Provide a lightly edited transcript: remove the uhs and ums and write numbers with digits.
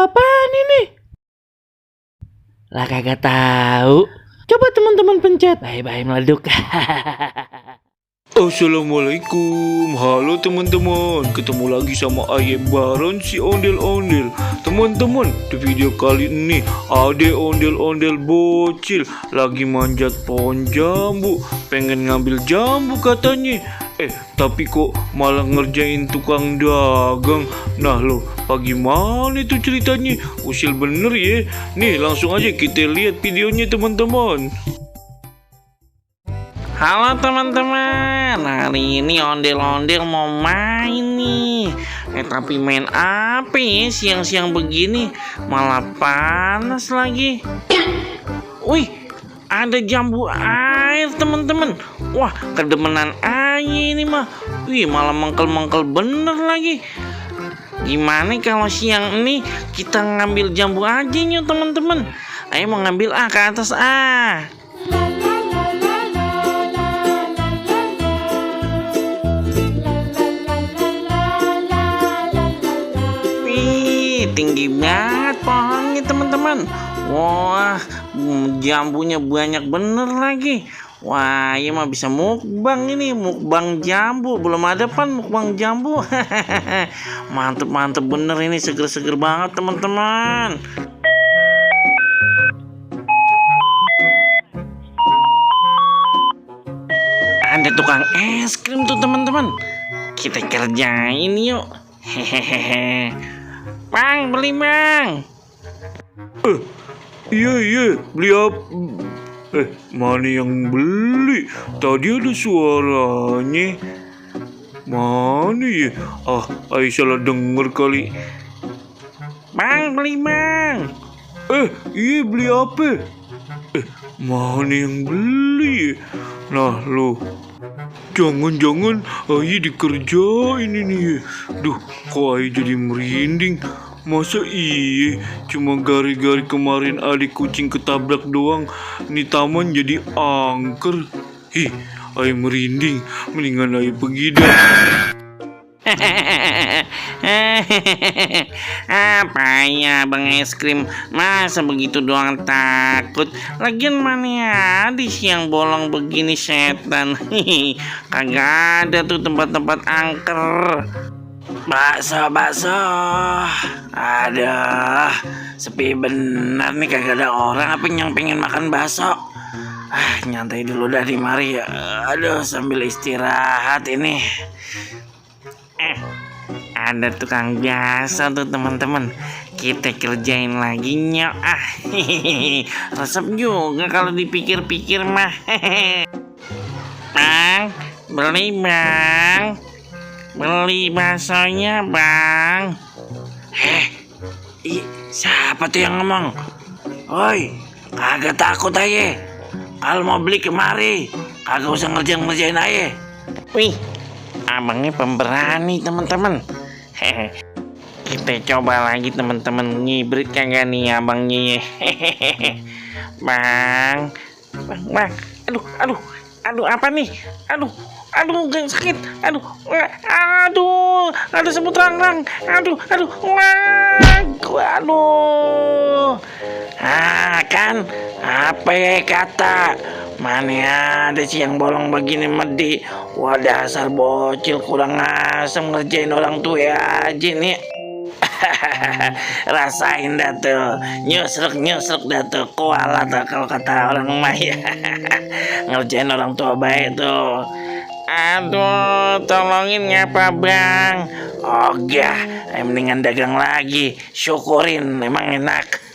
apaan ini? Lah kagak tahu. Coba teman-teman pencet. Bye-bye meleduk. Assalamualaikum, halo teman-teman. Ketemu lagi sama Aye Baron si ondel-ondel. Teman-teman, di video kali ini ada ondel-ondel bocil lagi manjat pohon jambu, pengen ngambil jambu katanya. Tapi kok malah ngerjain tukang dagang. Nah lo, bagaimana itu ceritanya? Usil bener ya. Nih langsung aja kita lihat videonya teman-teman. Halo teman-teman, hari ini ondel-ondel mau main nih. Tapi main apa ya siang-siang begini? Malah panas lagi. Wih, ada jambu air teman-teman. Wah, kedemenan aja ini mah. Wih, malah mengkel-mengkel bener lagi. Gimana kalau siang ini kita ngambil jambu aja nih teman-teman? Ayo mau ngambil ke atas . Tinggi banget pohonnya teman-teman. Wah, jambunya banyak bener lagi. Wah, ini mah bisa mukbang ini, mukbang jambu. Belum ada pan mukbang jambu. Mantep bener ini, seger-seger banget teman-teman. Ada tukang es krim tuh teman-teman. Kita kerjain yuk. Hehehe. Bang, beli bang. Iya, beli apa? Mana yang beli? Tadi ada suaranya. Mana ya? Ayo salah denger kali. Bang, beli bang. Iya beli apa? Mana yang beli? Nah lo, jangan Ayi dikerjain ini ya. Duh, kok Ayi jadi merinding? Masa iya cuma gari-gari kemarin adik kucing ketabrak doang, nih taman jadi angker. Ayi merinding, mendingan Ayi pergi dah. Apa ya bang es krim, masa begitu doang takut? Lagian mana ya di siang bolong begini setan. Kagak ada tuh tempat-tempat angker. Bakso. Aduh, sepi bener nih, kagak ada orang apa yang pengen makan bakso. Nyantai dulu dah di mari ya. Aduh, sambil istirahat ini. Ada tukang biasa tuh teman-teman. Kita kerjain lagi nyok. Resep juga kalau dipikir-pikir mah. Bang, beli bang. Beli baksonya bang. Siapa tuh yang ngomong? Woi, kagak takut aja. Kalau mau beli kemari, kagak usah ngerjain aja. Wih, abangnya pemberani teman-teman. Kita coba lagi teman-teman, ngibrit kagak nih abangnya. Bang. Aduh apa nih? Aduh sakit. Aduh, ada semut rangrang. Aduh. Kan apa ya kata? Mana ada sih yang bolong begini medi. Wah, dasar bocil kurang asem ngerjain orang tua aja nih. Rasain dah tuh, nyusruk dah tuh, kualat kalau kata orang maya. Ngerjain orang tua baik tuh. Aduh, tolongin ngapa bang? Ogah, mendingan dagang lagi, syukurin, emang enak.